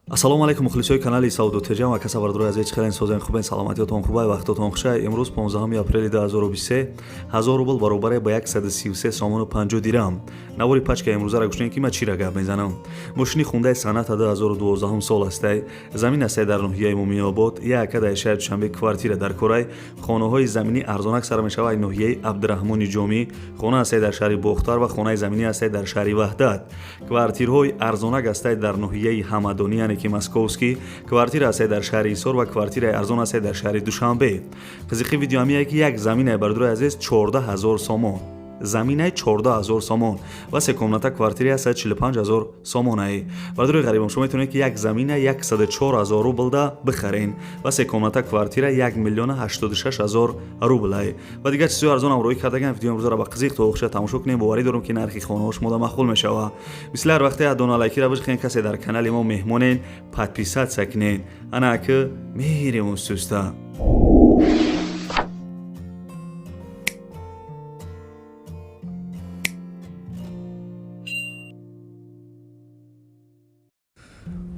Ассалому алайкум, мухлисои канали Савдо Теҷам ва касабардорои азиз, хелен созен, хубен, саломатиётон хубай, вақтотон хушай. Имрӯз 15 апрели 2023, 1000 рубл баробаре ба 133 сомону 50 дирам. Навори пачка имрӯзаро гӯш кунед, ки ман чира гап мезанам. Мошини хундаи Соната 2012 сол ҳастай, замин ҳастай дар ноҳияи Муминобод, як дар шаҳри Душанбе квартира дар корай, хонаҳои заминӣ арзонак сар мешавад ноҳияи Абдураҳмони Ҷомӣ, хона ҳастай дар шаҳри Бохтар ва хонаи заминӣ ҳастай дар шаҳри Ваҳдат. Квартирҳои арзонак ҳастай дар ноҳияи Ҳамадонӣ, яъне ки Московский, квартира ҳастай дар шаҳри Ҳисор ва квартираи арзон ҳастай дар шаҳри Душанбе. Қизиқи видео ҳамие, ки як заминаи, бардорои азиз, 14 000 сомон, заминаи 14 000 сомон ва се комната квартираи 145 000 сомонаи. Бардорои ғарибам, шумо метавонед, ки як замина 104 000 рублда бихарен ва се комната квартира 1 миллиона 86 ҳазор рублай ва дигар чизҳои арзонам роӣ кардаган. Видео имрӯзаро ба қизиқ то охиша тамошо кунем. Боварӣ дорам, ки нархи хонаҳо шумода маъқул мешава. Мисли ҳар вақте дона лайкира бижихен, касе дар канали мо меҳмонен, подписаться кунен. Ана ки меҳирем устуста.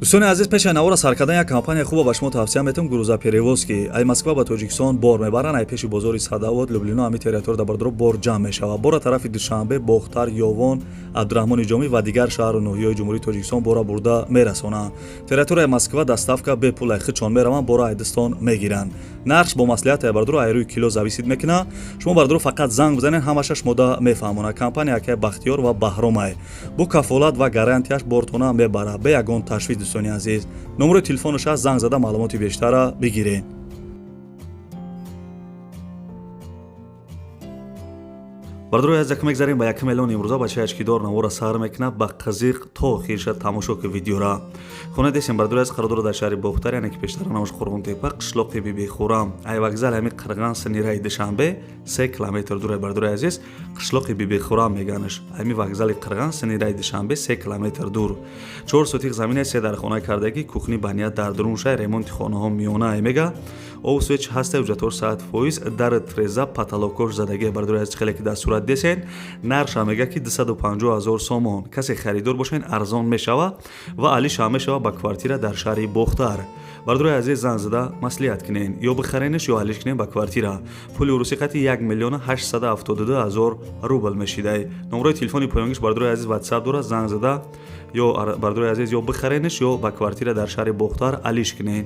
Дӯстони азиз, пеши навора сар кардан як компания хуба ба шумо тавсия метавам: грузоперевозки. Ай Москва ба Тоҷикистон бор мебаранд. Ай пеши бозори Садовод, Люблино, ҳами территория дар бардоро бор ҷамъ мешавад. Бора тарафи Душанбе, Бохтар, Ёвон, Абдураҳмони Ҷомӣ ва дигар шаҳру ноҳияҳои Ҷумҳурии Тоҷикистон бора бурда мерасонанд. Территорияи Москва доставка бепул, ай худшон мераванд, бора айдистон мегиранд. Нархш бо маслиҳат, ай бардоро, ай рӯи кило зависит мекунад. Шумо, бардоро, фақат занг бизанед, ҳамаша шумода мефаҳмонад. Компания акай Бахтиёр ва Баҳромай бо кафолат ва гарантияш бортона мебарад, бе ягон ташвиш. Дӯстони азиз, номерои телефонаш ҳаст, занг зада маълумоти бештарра бигиред. Бардорои азиз, як мегзарем ба як миллион. Имрӯза бачаи ачкидор навора сар мекунад, ба қазиқ то охирша тамошо ки видеора. Хона десем, бардорои азиз, қарор дорад дар шаҳри Бохтар, яъне ки пештара номаш Қурғонтепа, қишлоқи Бибихӯрам. Ай вокзал ҳами Қирған синираи Душанбе 3 километр дур. Бардорои азиз, қишлоқи Бибихӯрам меганаш. Ҳами вокзали Қирған синираи Душанбе 3 километр дур. 4 сотих замина, се дар хона кардагӣ, кухни баня дар дурун шай, ремонти хонаҳо миёна мега, об свеч ҳаста, ҳуҷҷатҳош 100%, дар треза, потолокош задагӣ. Бардорои азиз, хеле ки дар сурат десен, нархша мега, ки 250 ҳазор сомон. Касе харидор бошен, арзон мешава ва алиша мешава ба квартира дар шаҳри Бохтар. Бардорои азиз, занг зада маслиҳат кунен, ё бихаренеш, ё алиш кунен ба квартира. Пули урусӣ қати 1 миллиона 872 ҳазор рубл мешидай. Номерои телефони поёнгиш, бардорои азиз, Ватсап дорад. Занг зада ё, бардорои азиз, ё бихаренеш, ё ба квартира дар шаҳри Бохтар алиш кунен.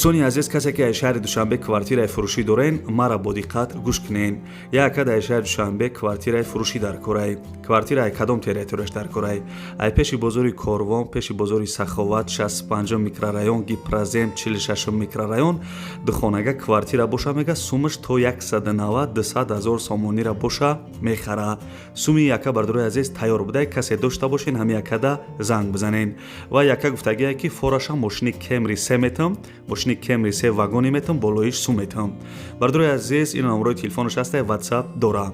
Дӯстони азиз, касе ки аз шаҳри Душанбе квартираи фурӯшӣ дорен, мара бо диққат гӯш кунен. Яка дар шаҳри Душанбе квартираи фурӯшӣ дар корай. Квартира ай кадом территорияш дар корай? Ай пеши бозори Корвон, пеши бозори Саховат, 65 микрорайон, Гипрозем, 46 микрорайон. Духонага квартира боша, мега, сумаш то 190 200 ҳазор сомонира боша, мехара. Суми яка, бардорои азиз, тайёр будай. Касе дошта бошен, ҳами якада занг бизанен. Ва яка гуфтагие, ки фораша мошини Кемри се метам, мошини Кемри се вагони метам, болоиш сум метам. Бардорои азиз, ин номерои телефонаш ҳаста, Ватсап дора.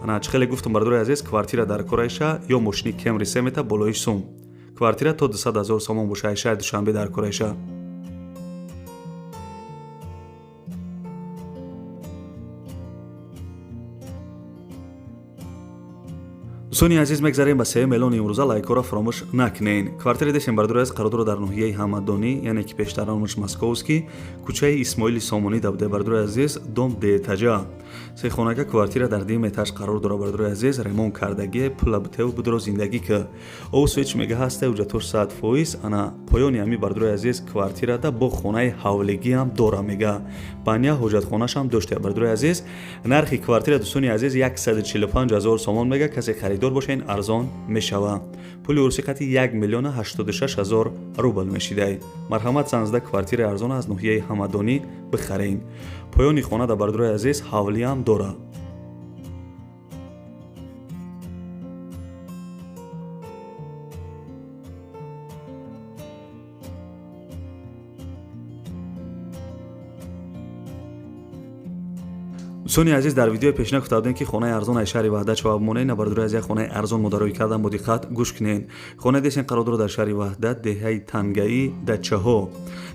Ана чӣ хеле гуфтам, бардорои азиз, квартира дар корайша ё мошини Кемри се мета, болоиш сум. Квартира то 200 ҳазор сомон боша, ай шаҳри Душанбе дар корайша. Дӯстони азиз, мегзарем ба сеюм эълони имрӯза. Лайкҳоро фаромӯш накунен. Квартири десем, бардорои азиз, қарор дорад дар ноҳияи Ҳамадонӣ, яъне ки пештар номаш Московский, кӯчаи Исмоили Сомонӣ да буде, бардорои азиз, дом деэтажа. Сехонага квартира дар дим этаж қарор дорад, бардорои азиз, ремонт кардагие, пула битеву будро зиндагӣ ки. Об свеч мега ҳаста, ҳуҷҷатҳош 100%. Ана поёни ҳами, бардорои азиз, квартирада бо хонаи ҳавлигиам дора, мега, баня, ҳоҷатхонашам дошта. Бардорои азиз, нархи квартира, дӯстони азиз, 145 ҳазор сомон мега. Касе харидор бошен, арзон мешава. Пули урусӣ қати 1 миллиона 86 ҳазор рубл мешидай. Марҳамат, занг зада квартираи арзон аз ноҳияи Ҳамадонӣ бихарен. Поёни хона да, бардорои азиз, ҳавлиам дора. Дӯстони азиз, дар видеои пешина гуфта будем, ки хонаи арзон аз шаҳри Ваҳдат шава бимонед. На, бардори аз як хонаи арзон модароӣ кардам, бо диққат гӯш кунед. Хонаи десен қарор дорад дар шаҳри Ваҳдат, деҳаи Тангаӣ, дачаҳо.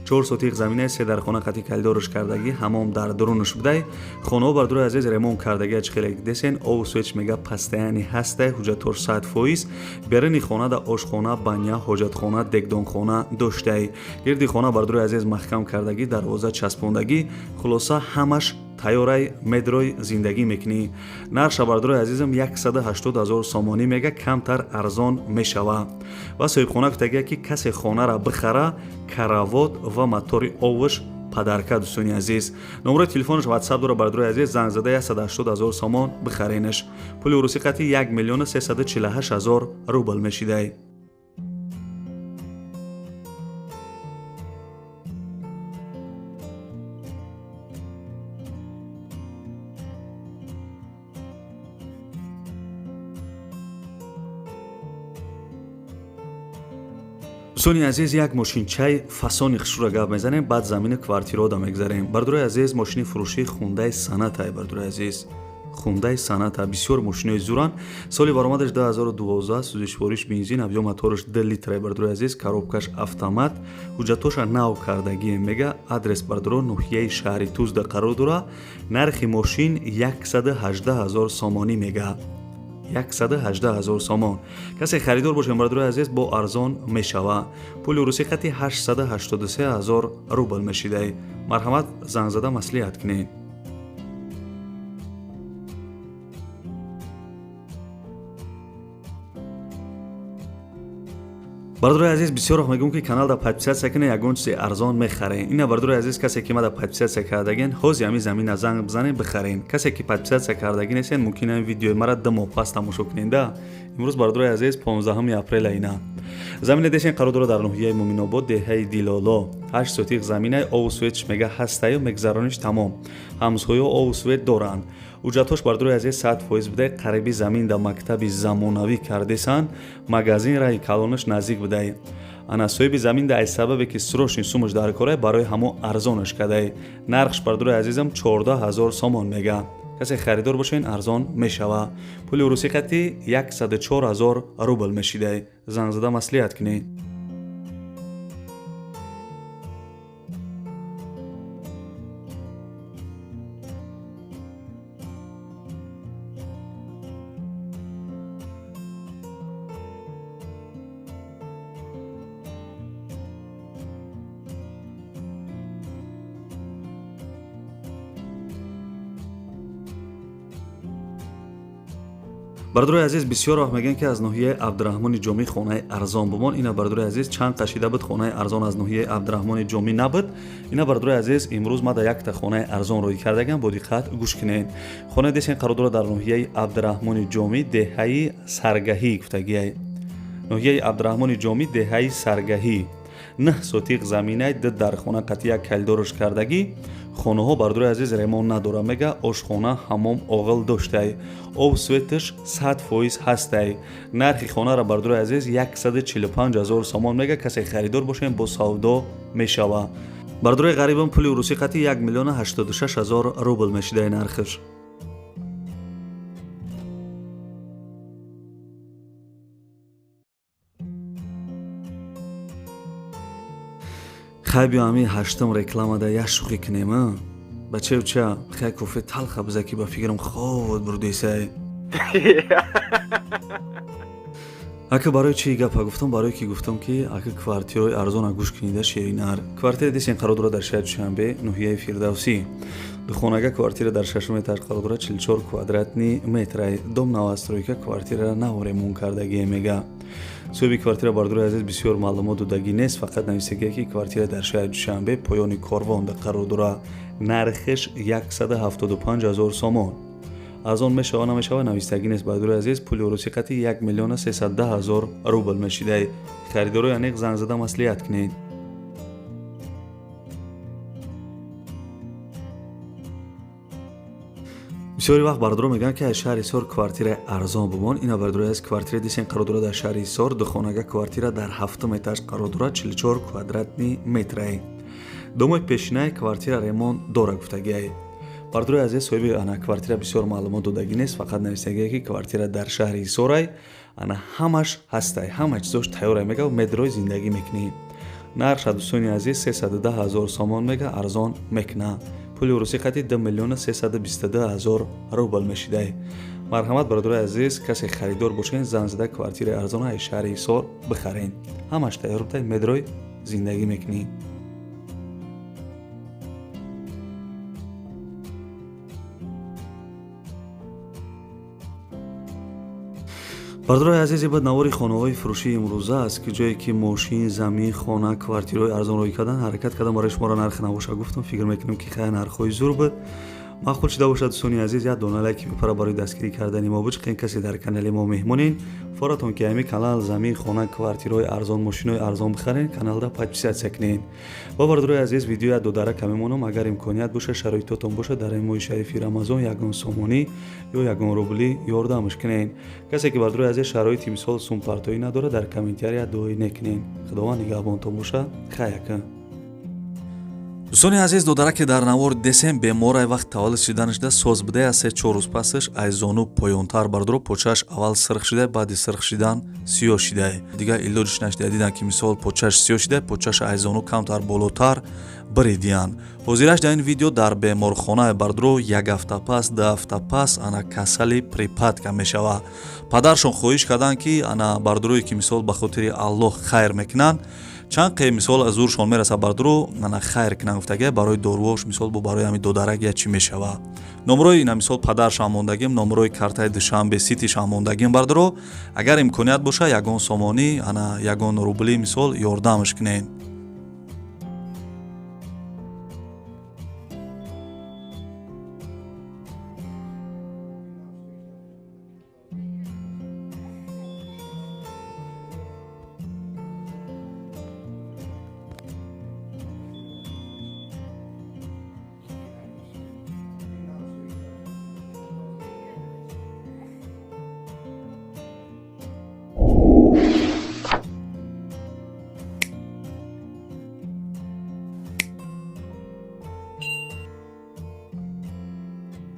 4 сотиқ замина, се дар хона қати калидорш кардагӣ, ҳамом дар дурунаш будай. Хонаҳо, бардори азиз, ремонт кардагӣ, чихелек десен, ов свет мега постоянный ҳастай, ҳуҷҷатҳош 100%. Беруни хона да ошхона, баня, ҳоҷатхона, дегдонхона доштай. Гирди хона, бардори азиз, маҳкам кардагӣ, дарвоза часпондагӣ, хулоса ҳамаш тайёрай, медрой зиндагӣ мекунӣ. Нархша, бардорои азизам, 180 ҳазор сомонӣ мега, камтар арзон мешава. Ва соҳибхона гуфтагия, ки касе хонара бихара, каравот ва мотори овуш подарка. Дӯстони азиз, номерои телефонаш ватсап дора, бардорои азиз, занг зада 180 ҳазор сомон бихаренаш. Пули урусӣ қати 1 миллиону 348 ҳазор рубл мешидай. Дӯстони азиз, як мошинчаи фасони хушрура гап мезанем, баъд замини квартираода мегзарем. Бардорои азиз, мошини фурӯшии Хундаи Сонатай. Бардорои азиз, Хундаи Соната бисёр мошинои зуранд. Соли баромадаш 2012, сӯзишвориш бензин, объём мотораш 2 литрай. Бардорои азиз, коробкаш автомат, ҳуҷҷатоша нав кардагие мега. Адрес, бардоро, ноҳияи шаҳри Тузда қарор дора. Нархи мошин 118 ҳазор сомонӣ мега, 118 ҳазор сомон. Касе харидор бошем, бардорои азиз, бо арзон мешава. Пули русӣ қати 883 ҳазор рубл мешидай. Марҳамат, занг зада маслиҳат кунед. Бардорои азиз, бисёр вақт мегӯм, ки каналда подписаться кунед, ягон чизи арзон мехарен. Ина, бардорои азиз, касе ки мада подписаться кардаген, ҳози ҳамин замина занг бизанед, бихарен. Касе ки подписаться кардаги нестен, мумкин ҳамин видеои мара 2 моҳ пас тамошо кунед да. Имрӯз, бардорои азиз, 15 апреля. Ина замина десен қарор дорад дар ноҳияи Муминобод, деҳаи Дилоло. 8 сотиқ заминаи, ову светш мега ҳастаю, мегзарониш тамом. Ҳамсоё ову свет доранд. Ҳуҷҷатҳош, бардорои азиз, 100% будай. Қариби замин да мактаби замонавӣ кардесанд, магазин раи калонаш наздик будай. Ана соҳиби замин да аз сабабе ки срочный сумаш дар корай, барои ҳамо арзонаш кадай. Нархш, бардорои азизам, 14 ҳазор сомон мега. Касе харидор бошен, арзон мешава. Пули русӣ қати 104 ҳазор рубл мешидай. Занг зада маслиҳат кунед. Бардорои азиз, бисёр вақт мегӯянд, ки аз ноҳияи Абдураҳмони Ҷомӣ хонаи арзон бумон. Ина, бардорои азиз, чанд қашида буд, хонаи арзон аз ноҳияи Абдураҳмони Ҷомӣ набуд. Ина, бардорои азиз, имрӯз ма да якта хонаи арзон рӯй кардагам, бо диққат гӯш кунед. Хонаи десен қарор дорад дар ноҳияи Абдураҳмони Ҷомӣ, деҳаи Саргаҳӣ гуфтагиай. Ноҳияи Абдураҳмони Ҷомӣ, деҳаи Саргаҳӣ, 9 сотиқ заминай, ду дархона қати як калидорш кардагӣ. Хонаҳо, бардорои азиз, ремонт надора мега. Ошхона, ҳамом, оғил доштай. Об светаш 100% ҳастай. Нархи хонара, бардорои азиз, 145 ҳазор сомон мега. Касе харидор бошем, бо савдо мешава. Бардорои ғарибам, пули русӣ қати 1 миллиону 86 ҳазор рубл мешидай нархаш. Хай, биё ҳамин ҳаштум рекламада як шӯхӣ кунем. Бачаюча, хай, кофе талха биза, ки ба фикрам ховот бурдесай. Ака, барои чӣ гапа гуфтам? Барое ки гуфтам, ки ака, квартираҳои арзона гӯш кунида. Ширинар квартира десен қарор дорад дар шаҳри Душанбе, ноҳияи Фирдавсӣ. Духонага квартира дар шашум этаж қарор дорад, 44 квадратный метрай. Дом новостройка, квартирара нав ремонт кардагие мега. Соҳиби квартира, бардорои азиз, бисёр маълумот додагӣ нест, фақат нависагие, ки квартира дар шаҳри Душанбе, поёни корвонда қарор дорад. Нархеш 175 ҳазор сомон. Арзон мешава, намешава, навистагӣ нест. Бардорои азиз, пули русӣ қати 1 миллиону 310 ҳазор рубл мешидай. Харидорои аниқ занг зада маслиҳат кунед. Бисёри вақт бардоро мегӯянд, ки аз шаҳри Ҳисор квартираи арзон бумон. Ина, бардорои аз квартира дисен қарор дорад дар шаҳри Ҳисор, духонага квартира дар ҳафтум этаж қарор дорад, 44 квадратный метрай. Домои пешинаи квартира ремонт дора гуфтагиай. Бардорои азиз, соҳиби ана квартира бисёр маълумот додагӣ нест, фақат нависагие, ки квартира дар шаҳри Ҳисорай, ана ҳамаш ҳастай, ҳама чизош тайёрай, мега, медрои зиндагӣ мекунӣ. Нархша, дӯстони азиз, 310 ҳазор сомон мега, арзон мекуна. Пули русӣ қати 2 миллиону 322 ҳазор рубл мешидай. Марҳамат, бародарои азиз, касе харидор бошен, занг зада квартираи арзона аз шаҳри Ҳисор бихарен. Ҳамаш тайёр будай, медрой зиндагӣ мекунӣ. Бародарои азиз, баъд навори хонаҳои фурӯшии имрӯза аст, ки ҷое ки мошин, замин, хона, квартираҳои арзон рӯй кардан. Ҳаракат кардам, барои шуморо нарх набоша гуфтам. Фикр мекунам, ки хай, нархҳои зур буд. Маъқул шуда бошад, дӯстони азиз, як дона лайки бипара барои дастгирӣ кардани мо. Бичиқен, касе дар канали мо меҳмонен, форатон ки ҳами канал замин, хона, квартираҳои арзон, мошинои арзон бихарен, каналда подписаться кунен. Ва, бародарои азиз, видео як додарака мемонам. Агар имконият боша, шароитотон боша, дар ин моҳи шарифи Рамазон ягон сомонӣ ё ягон рублӣ ёрдамш кунен. Касе ки, бародарои азиз, шароити мисол сумпартоӣ надорад, дар комментария дуои некунен. Худованд нигаҳбонтон боша. Хай, ака. Дӯстони азиз, додараке дар навор десем беморай, вақт таваллуд шиданашда соз будая. Аз 3-4 рӯз пасаш аз зону поёнтар, бардоро, почааш аввал сирх шидай, баъди сирх шидан сиёҳ шидай. Дигар илоҷиш нашидай. Дидан, ки мисол почааш сиёҳ шидай, почааш аз зону камтар болотар биридиянд. Ҳозираш дар ин видео дар беморхона, бардоро, як ҳафта пас, 2 ҳафта пас ана касали припадка мешава. Падаршон хоҳиш карданд, ки ана бардорое ки мисол ба хотири Аллоҳ хайр мекунанд, чанд қе мисол аз зуршон мераса, бардоро, ана хайр кунанд гуфтага, барои доруош, мисол бо барои ҳами додарак я чӣ мешава. Номрои ина мисол падаршам мондагим, номрои картаи Душанбе Ситишам мондагим. Бардоро, агар имконият боша, ягон сомонӣ, ана ягон рубли мисол ёрдамш кунед.